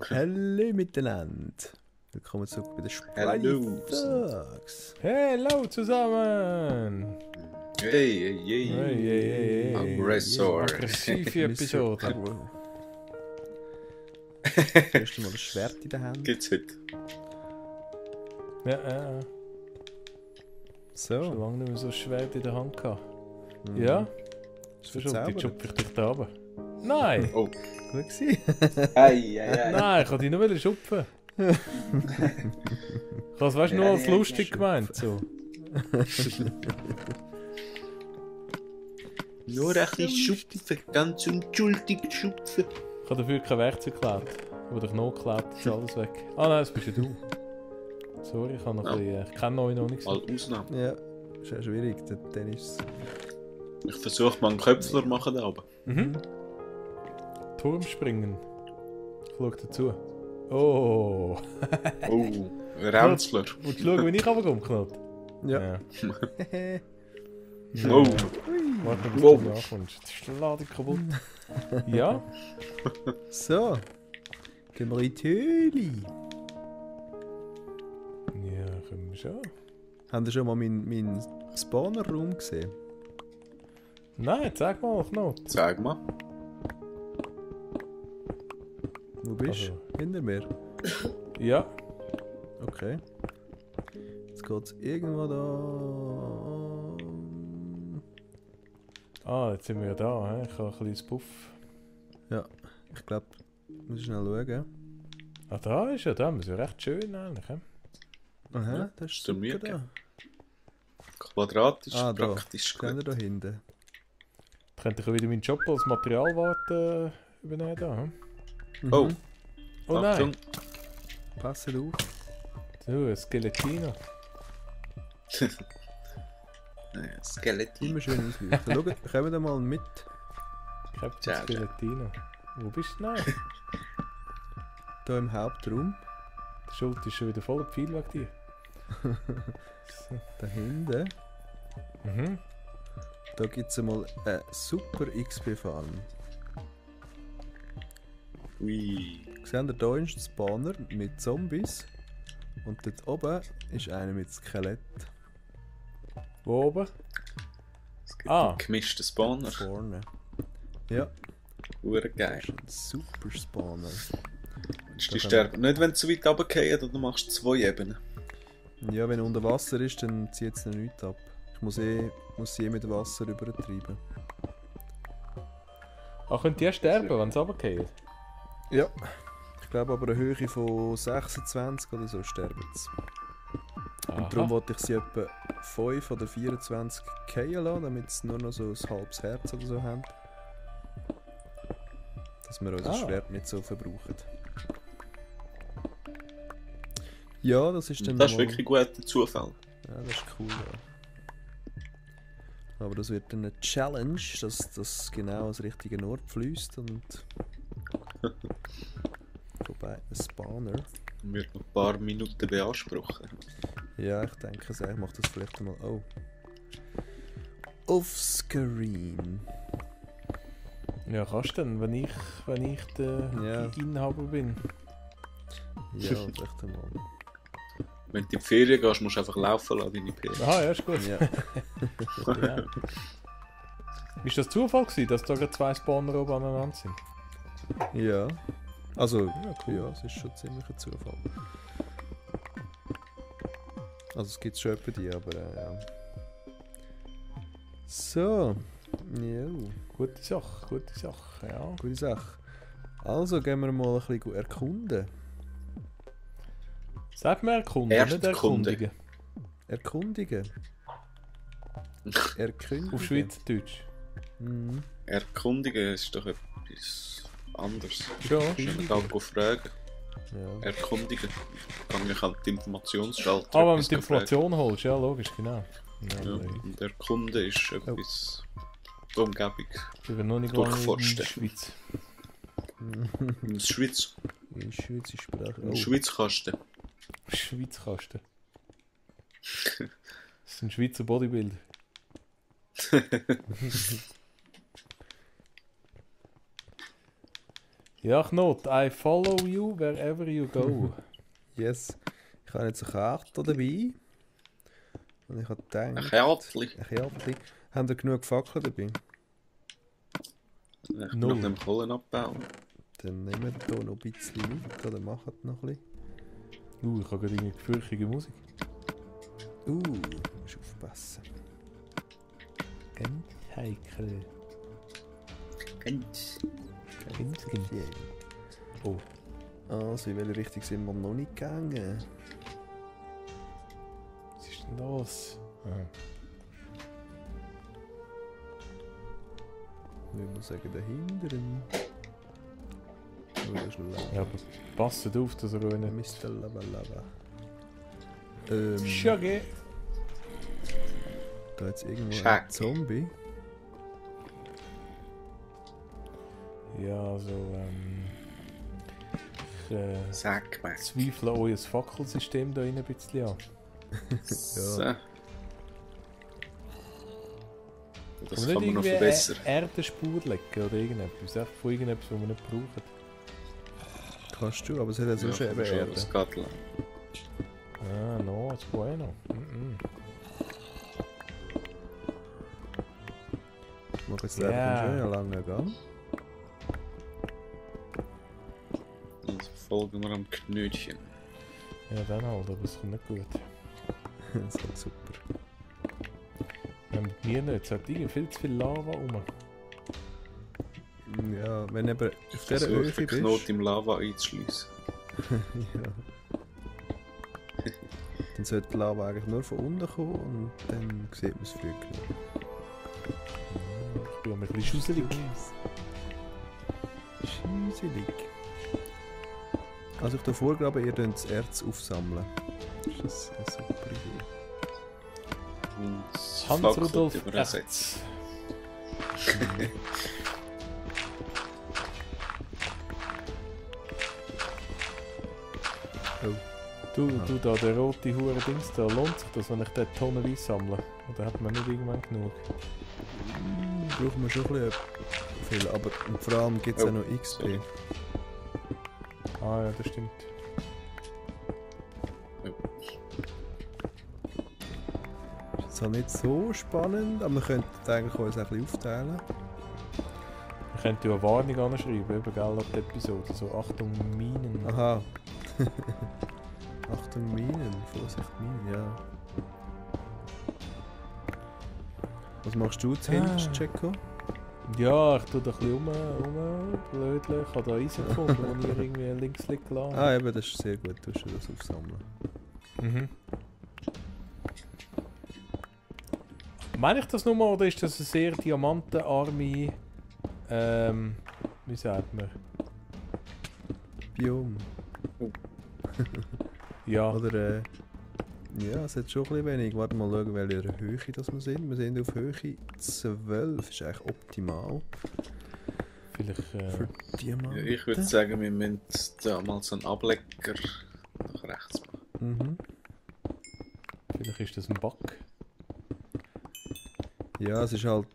Hallo miteinander. Willkommen zurück bei den Hallo. Thugs. Hello zusammen! Hey, hey, Hey, hey, hey, hey. Aggressor. Aggressive Episode. Das erste Mal ein Schwert in der Hand. Geht's heute? Ja. Schon So. lange nicht mehr so ein Schwert in der Hand gehabt. Mhm. Ja? Ist So schon, die verzaubert. schupfe ich dich da runter. Nein! Oh. Gut gewesen. Nein, ich kann dich nur schupfen. Ich habe es weißt, nur Ja, als ja, lustig ja. gemeint. So. Nur ein bisschen schupfen, ganz unschuldig schupfen. Ich habe dafür kein Werkzeug geklaut. Aber dich noch geklaut, ist alles weg. Ah nein, das bist ja du. Sorry, ich habe noch ein bisschen, ich kenne euch noch nicht. Mal Ausnahme. Ja, ist ja schwierig, der Tennis. Ich versuche mal einen Köpfler zu machen da oben. Mhm. Turmspringen. Ich schaue dazu. Oh! Oh, Ränzler. Willst du schauen, wie ich runterkomme, Knot? Ja. Oh. Warte, bis Wow. du ankommst. Das ist die Ladung kaputt. Ja? So. Gehen wir in die Höhle. Ja, können wir schon. Habt ihr schon mal meinen Spawner-Raum gesehen? Nein, sag mal, Knot. Sag mal. Wo bist du? Also. Hinter mir? Ja. Okay. Jetzt geht's irgendwo da. Ah, jetzt sind wir ja da. He? Ich habe ein kleines Puff. Ich glaube, muss ich schnell schauen. Ah, da ist ja da. Das ist ja recht schön eigentlich. He? Aha, Ja, das ist ist der super Mühe da. Quadratisch, Ah, da. praktisch Seht ihr gut. da hinten? Da könnte ich wieder meinen Job als Materialwart übernehmen. Da, he? Oh, Oh Achtung. nein! Passet auf. Du, ein Skeletino. Skeleton. Immer schön ausleuchten. Schaut, kommen da mal mit. Captain Ciao, ciao. Skeletino. Wo bist du? Nein! Hier im Hauptraum. Die Schuld ist schon wieder voller Pfeil weg dir. Da hinten. Mhm. Da gibt es einmal eine super XP-Farm. Ui. Seht ihr, da ist ein Spawner mit Zombies. Und dort oben ist einer mit Skelett. Wo oben? Es gibt Ah. einen gemischten Spawner. Vorne. Ja, Urgeil. das ist ein super Spawner. Die sterben nicht, wenn sie zu weit runterfallen, oder machst du 2 Ebenen. Ja, wenn er unter Wasser ist, dann zieht es noch nichts ab. Ich muss sie mit Wasser übertreiben. Ah, könnt ihr sterben, wenn es runterfällt? Ja. Ich glaube aber eine Höhe von 26 oder so sterben sie. Und darum wollte ich sie etwa 5 oder 24 fallen lassen, damit sie nur noch so ein halbes Herz oder so haben. Dass wir unser Schwert nicht so verbrauchen. Ja, das ist dann Das ist mal- wirklich ein guter Zufall. Ja, das ist cool, ja. Aber das wird dann eine Challenge, dass das genau ans richtige Ort fließt und... Wobei, ein Spawner... Wird noch ein paar Minuten beanspruchen. Ja, ich denke, ich mache das vielleicht mal... Oh. Offscreen. Ja, kannst du denn, wenn ich der Ja. Inhaber bin? Ja, vielleicht einmal. Wenn du in die Ferien gehst, musst du einfach laufen lassen, deine Ferien. Aha, ja, ist gut. Ja. Ja. Ist das Zufall gewesen, dass da gerade 2 Spawner oben aneinander sind? Ja. Also, Ja, cool. ja, es ist schon ziemlich ein Zufall. Also es gibt schon etwa die, aber ja. So. Ja, Gute Sache, ja. gute Sache. Also gehen wir mal ein bisschen erkunden. Sag mir erkunden, nicht Erkundigen. erkundigen. Erkundigen. Erkündigen. Auf Schweizerdeutsch. Mhm. Erkundigen ist doch etwas anderes. Schon. Ich kann mal fragen. Ja. Erkundigen. Kann mich an die Informationsschalter Ah, wenn du etwas die fragen. Information holst, ja, logisch, genau. Ja, Ja, und Erkunden ist etwas... Die Umgebung. Ich bin noch nicht lange in der Durchforsten. Schweiz. In der Schweiz. In Schweizer Sprache. In der Schweiz kannst du. Schweizkasten. Das ist ein Schweizer Bodybuilder. Ja, Knut, I follow you wherever you go. Yes. Ich habe jetzt eine Karte dabei. Und ich habe gedacht... Ein Kärtchen. Ein Kärtchen. Haben ihr genug Fackeln dabei? Ich bin nach dem Kohlenabbau. Dann nehmen wir hier noch ein bisschen mit oder machen noch ein bisschen. Ich habe gerade eine gefürchtige Musik. Musst aufpassen. Ganz heikel. Ganz. Oh. Also, in welche Richtung sind wir noch nicht gegangen? Was ist denn los? Ich muss sagen, dahinter. Oh, das ist lang. Ja, aber passt auf, dass er auch nicht... Mr. Lava. Schage! Da jetzt irgendwo ein Zombie. Ja, also ich Sag mal. zweifle euer Fackelsystem da rein ein bisschen an. So. Ja. Das kann kann man noch irgendwie verbessern. eine Erdenspur legen oder irgendetwas. Einfach von irgendetwas, was wir nicht brauchen. Kannst du, aber es hat ja so schön Erde. Das geht lang. Ah, no, es bueno. Ich mache jetzt Ja. einfach einen schönen langen Gang. Also folgen wir am Knötchen. Ja, dann halt, aber es kommt nicht gut. Das ist super. Ja, mit mir nicht. Es hat irgendwie viel zu viel Lava rum. Ja, wenn eben auf dieser Versuch Höhe den bist... Knoten im Lava einzuschliessen. Ja. Dann sollte die Lava eigentlich nur von unten kommen und dann sieht man es früh genug. Ich bin auch ein bisschen schusselig. Schüsselig. Also ich da vorgraben, ihr könnt das Erz aufsammeln. Das ist eine super Idee. Und das Hans-Rudolf Fackel übersetzt. Du, da, der rote Hure-Dings da, lohnt sich das, wenn ich den tonnenweise sammle? Oder hat man nicht irgendwann genug? Brauchen wir schon ein bisschen viel, aber vor allem gibt es auch noch XP. sorry. Ah ja, das stimmt. Das ist halt nicht so spannend, aber wir könnten eigentlich uns ein bisschen aufteilen. Ich könnte ja eine Warnung anschreiben, eben, gell, ab der Episode. So, Achtung, Minen. Aha. Achtung Minen, Vorsicht Minen, ja. Was machst du zuhinterst, Checo? Ja, ich tue da ein bisschen rumblödeln. Ich habe da Eisen gefunden, wo ich irgendwie links liegen lassen habe. Ah, eben, das ist sehr gut, du musst das aufsammeln. Mhm. Meine ich das nur mal, oder ist das eine sehr diamantenarme, wie sagt man? Biom. Ja, Oder, ja, es hat schon ein bisschen wenig. Warte mal schauen, welche Höhe das wir sind. Wir sind auf Höhe 12, das ist eigentlich optimal vielleicht, für Diamanten. Ja, ich würde sagen, wir müssen da mal so einen Ablecker nach rechts machen. vielleicht ist das ein Bug. Ja, es ist halt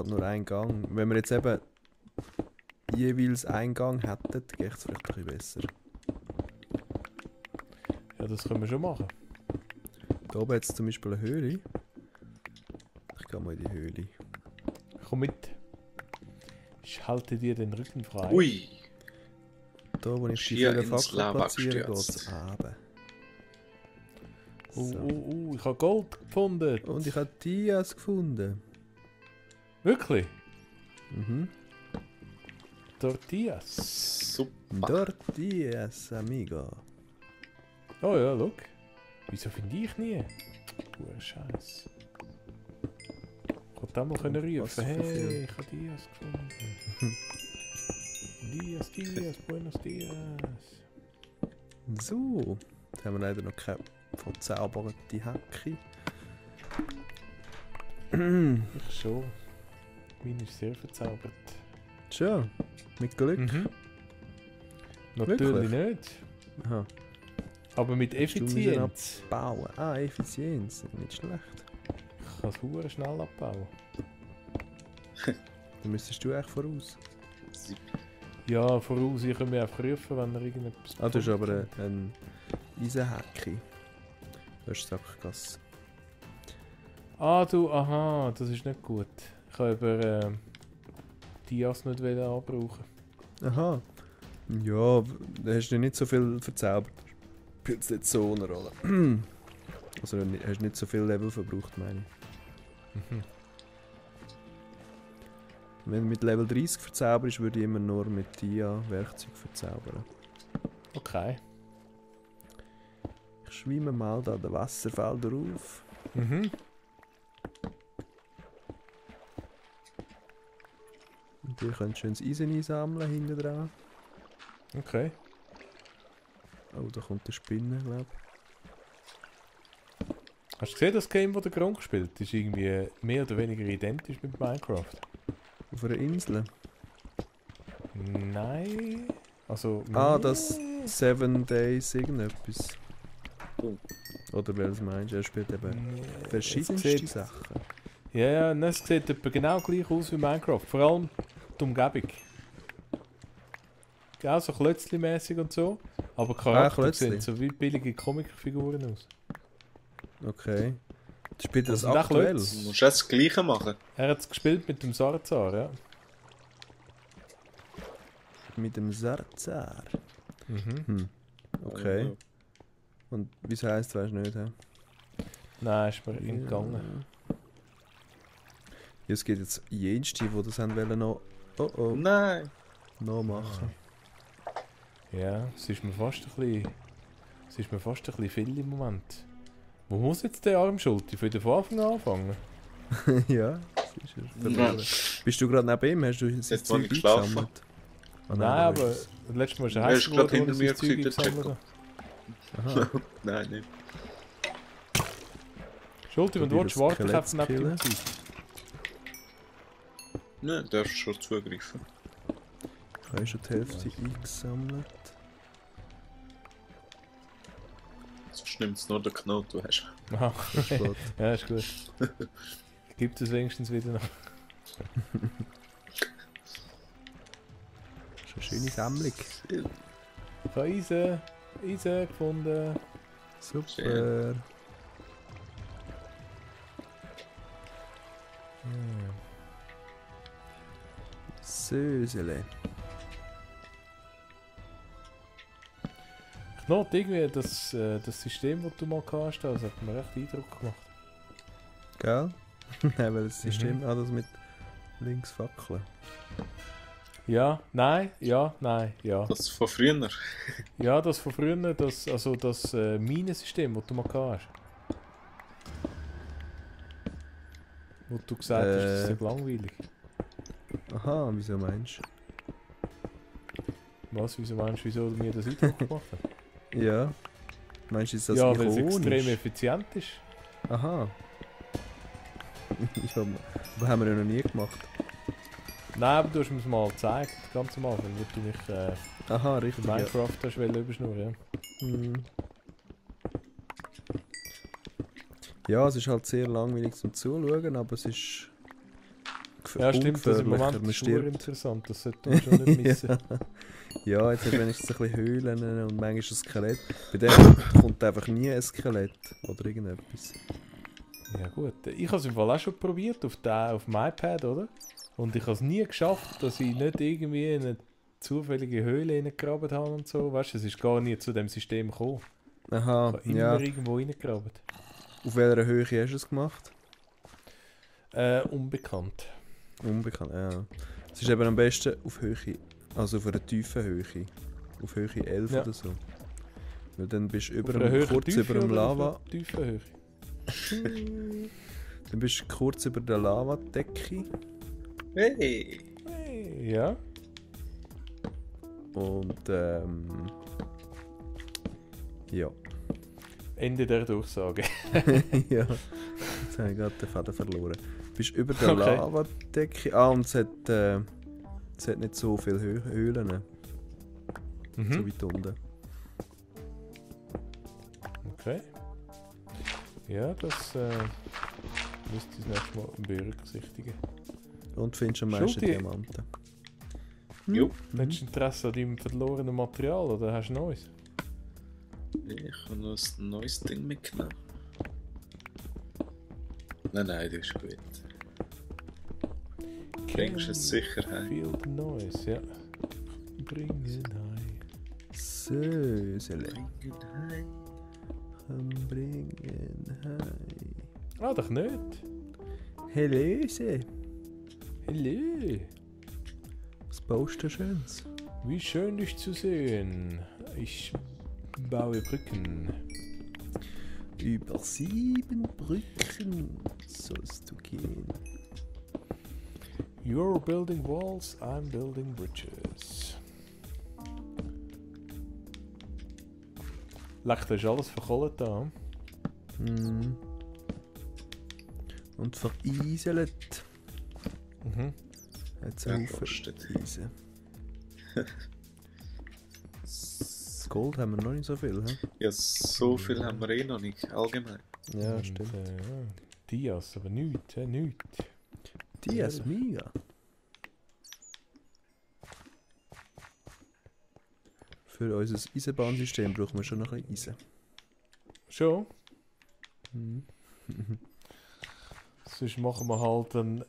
nur ein Gang. Wenn wir jetzt eben jeweils einen Gang hätten, geht es vielleicht ein bisschen besser. Ja, das können wir schon machen. Da oben jetzt zum Beispiel eine Höhle. Ich gehe mal in die Höhle. Komm mit. Ich halte dir den Rücken frei. Ui! Da, wo ich die Schier vielen ins Fackeln Lava platziere, geht gestürzt. es runter. Ich habe Gold gefunden. Und ich habe Dias gefunden. Wirklich? Mhm. Tortillas. Super! Tortillas, amigo. Oh ja, look. Wieso finde ich nie? Scheiß. Ich wollte auch mal können rufen. Was für Hey, viel? ich habe Dias gefunden. Dias, buenos dias. So, jetzt haben wir leider noch keine verzauberte Hacke. Ich schon. Meine ist sehr verzaubert. Tja, mit Glück. Natürlich Wirklich? nicht. Aha. Aber mit Du musst ihn Effizienz. abbauen. Ah, Effizienz, nicht schlecht. Ich kann es hure schnell abbauen. Dann müsstest du echt voraus. Ja, voraus, ich kann mich einfach rufen, wenn er irgendetwas... Ah, du hast aber ein Eisenhäckchen. Das ist Sackgasse. Ah, du, aha, das ist nicht gut. Ich habe über Dias nicht anbrauchen. Aha. Ja, da hast du nicht so viel verzaubert. Spielt es nicht so eine Rolle. Also hast nicht so viel Level verbraucht, meine ich. Mhm. Wenn du mit Level 30 verzauberst, würde ich immer nur mit Dia-Werkzeug verzaubern. Okay. Ich schwimme mal da den Wasserfall drauf. Mhm. Und ihr könnt schön das Eisen einsammeln hinten dran. Okay. Oh, da kommt eine Spinne, glaube ich. Hast du gesehen, das Game, das der Gronk spielt, ist irgendwie mehr oder weniger identisch mit Minecraft? Auf einer Insel. Nein. Also... Das 7 Days irgendetwas. Oh. Oder welches meinst du? Er spielt eben Es verschiedenste sieht- Sachen. Ja, nein, es sieht etwa genau gleich aus wie Minecraft. Vor allem die Umgebung. Ja, so klötzli-mäßig und so. Aber die Charakter Klötzli. sehen so wie billige Comicfiguren aus. Okay. Spielt er das Also der aktuell? Klötz- Du musst jetzt das Gleiche machen. Er hat es gespielt mit dem Sarzar, ja. Mit dem Sarzar. Mhm. Okay. Und wie es heisst, weißt du nicht, hä? Nein, ist mir entgangen. Ja, es gibt jetzt jenste, die das haben wollen noch... Nein! noch machen. Ja, es ist mir fast ein bisschen viel im Moment. Wo muss jetzt der Armschulter? Ich will von Anfang an anfangen. Ja, das ist er verloren. Bist du gerade neben ihm? Hast du sein Jetzt, wo ich Zeug geschlafen eingesammelt? Ah, Nein, da aber ist das letzte Mal ist er Er heiß ist gerade geworden, hinter mir als ich das Zeug gewesen, der eingesammelt habe. es. Aha. Nein, nicht. Schulti, wenn du willst, Probier das warte ich einfach Skelett neben zu dir Zeit. Nein, du darfst schon zugreifen. Ich habe schon die Hälfte eingesammelt. Sonst nimmt es nur den Knoten, du hast. Aha. Das ist gut. Ja, ist gut. Gibt es wenigstens wieder noch. Das ist eine schöne Sammlung. Ich habe Eisen gefunden. Super. Schön. Sösele. Ich note irgendwie das System, das du mal hast, das hat mir recht Eindruck gemacht. Gell? Nein, weil das System das mit links Fackeln. Ja, nein, ja, nein, ja. Das von früher. Ja, das von früher, das Minensystem, das du mal hast. Wo du gesagt hast, das ist langweilig. Aha, wieso meinst Was, wieso meinst du, wieso mir das Eindruck gemacht hat? du? Ja. Meinst du, ist das Ja, weil es ikonisch? extrem effizient ist. Aha. Ja, das haben wir ja noch nie gemacht. Nein, aber du hast mir es mal gezeigt, ganz am Anfang, wo du mich Aha, richtig. Ja. Minecraft hast überschnurren. Ja. Ja, es ist halt sehr langweilig zum Zuschauen, aber es ist Ja, stimmt, das ist im ungefährlicher. Moment Man super stirbt. interessant, das sollte man schon nicht missen. Ja, jetzt hat wenigstens ein bisschen Höhlen und manchmal ein Skelett. Bei dem kommt einfach nie ein Skelett oder irgendetwas. Ja gut, ich habe es im Fall auch schon probiert auf dem iPad, oder? Und ich habe es nie geschafft, dass ich nicht irgendwie in eine zufällige Höhle reingegraben habe und so. Weißt du, es ist gar nie zu dem System gekommen. Ich Aha, habe immer ja. irgendwo reingegraben. Auf welcher Höhe hast du es gemacht? Unbekannt. Unbekannt, ja. Es ist eben am besten auf Höhe, also auf einer tiefen Höhe. Auf Höhe 11 Ja. oder so. Weil dann bist du über Auf einer Höhe kurz Tiefe über dem oder auf Lava. einer tiefen Höhe? Dann bist du kurz über der Lavadecke Hey! Hey, ja. und ja. Ende der Durchsage. Ja. Jetzt habe ich gerade den Faden verloren. Du bist über der Okay. Lavadecke. Und es hat nicht so viele Höhlen. So Mhm. weit unten. Okay. Ja, das müsste ich das nächste Mal berücksichtigen. Und findest am meisten Schulti. Diamanten. Jo. Hättest du Interesse an deinem verlorenen Material oder hast du neues? Ich habe noch ein neues Ding mitgenommen. Nein, das ist gut. Bringst es sicher heim. Field Noise, ja. Bringen heim. Sösele. Bringen heim. Bringen heim. Ah, doch nicht. Hellöse. Hallo. Was baust du Schönes? Wie schön dich zu sehen. Ich baue Brücken. Über 7 Brücken sollst du gehen. You're building walls, I'm building bridges. Leck, da ist alles verkohlt da. Mm. Und vereiselt. Mhm. Jetzt Ja, auf kostet. Eisen. Gold haben wir noch nicht so viel, hä? Ja, so viel haben wir eh noch nicht, allgemein. Ja, Und, stimmt. Ja. Dias, aber nichts, nichts. Die ist mega. Für unser Eisenbahnsystem brauchen wir schon noch ein bisschen Eisen. Schon? Mhm. Sonst machen wir halt eine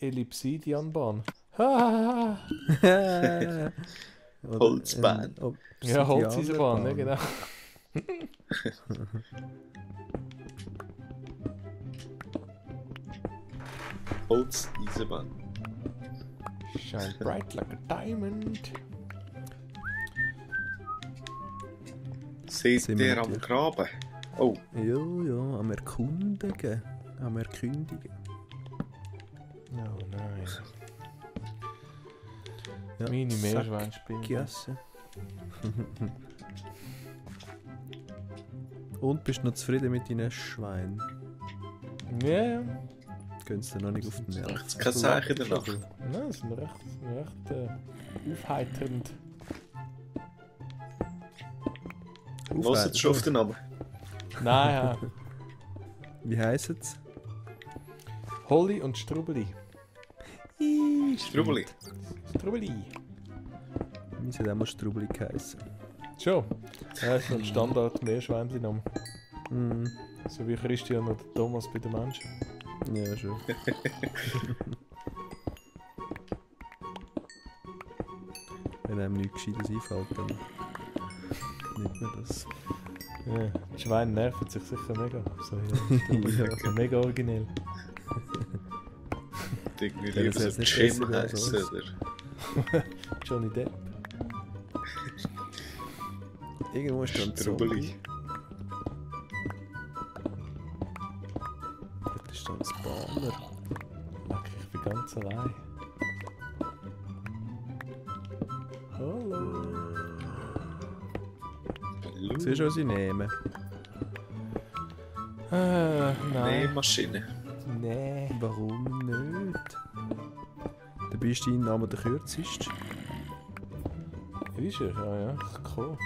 Ellipsidianbahn. Ha! Oder Holzbahn. Ja, Holzeisenbahn, ne, Obsidianerbahn. genau. Holz-Eisenbahn. Shine bright like a diamond. Seht Sind wir ihr am natürlich. Graben? Oh, Ja, am Erkundigen. Am Erkündigen. Oh nein. Ja, Meine zack, Meerschweinspinne. gegessen. Und bist du noch zufrieden mit deinen Schweinen? Ja, Gehen sie dir noch nicht auf den Nerv? macht's kein Zeichen danach. Nein, sind recht aufheiternd. Was jetzt schon auf den Namen? Nein, ja. Wie heisst es? Holly und Strubeli. Strubeli. Strubeli. Wir haben auch mal Strubeli geheissen. Schon. Ja, das ist ein Standard Meerschweinchen-Name. Mm, So wie Christian oder Thomas bei den Menschen. ja, schon. Wenn einem nichts Gescheites einfällt, dann nimmt man das. Ja, die Schweine nerven sich sicher mega. So, ja, Strubeli. Ja. Mega originell. Irgendwie Ja, lieber das so heißt nicht Jim besser als heißen, uns. oder? Johnny Depp. Irgendwo ist dann Strubeli. Das ist dann ein Bahner. Leck, ich bin ganz allein. Hallo. Hallo. Siehst du, was ich nehme? Nee, Nein. Maschine. Nee. Warum nicht? Dabei ist dein Name der kürzeste. Ist er? Ja, cool.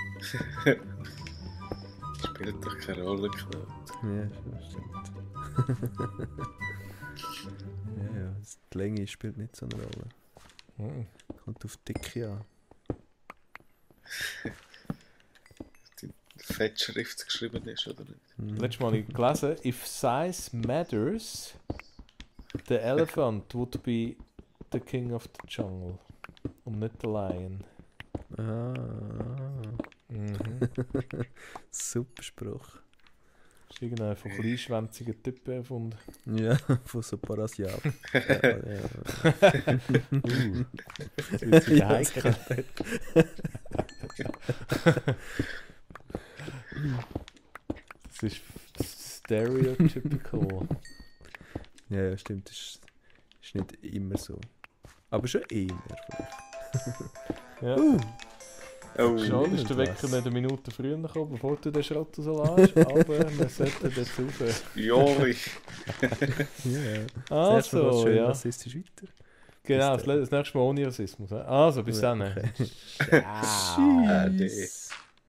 Spielt doch keine Rolle, klar. Ja, das stimmt. Ja, die Länge spielt nicht so eine Rolle. Mhm. Kommt auf die Dicke an. Die Fettschrift geschrieben ist, oder nicht? Mhm. Letztes Mal habe ich gelesen, if size matters, the elephant would be the king of the jungle. Und nicht der Lion. Ah, Mhm. super Spruch. Das ist irgendein von kleinschwänzigen Typen erfunden. Ja, von so Parasiaten. Ja. Jetzt wird's wieder heikel. Das ist stereotypical. Ja, stimmt, das ist nicht immer so. Aber schon eher vielleicht. Ja. Oh, Schade, ist der Wecker was. nicht eine Minute früher gekommen, bevor du den Schrott so lässt, aber wir sollten dazu aufhören. Jori. Ja. Also, Das erste Mal schön ja. rassistisch weiter. Genau, Bis das nächste Mal ohne Rassismus. Also, bis dann. Okay. Ciao. Ade. Tschüss.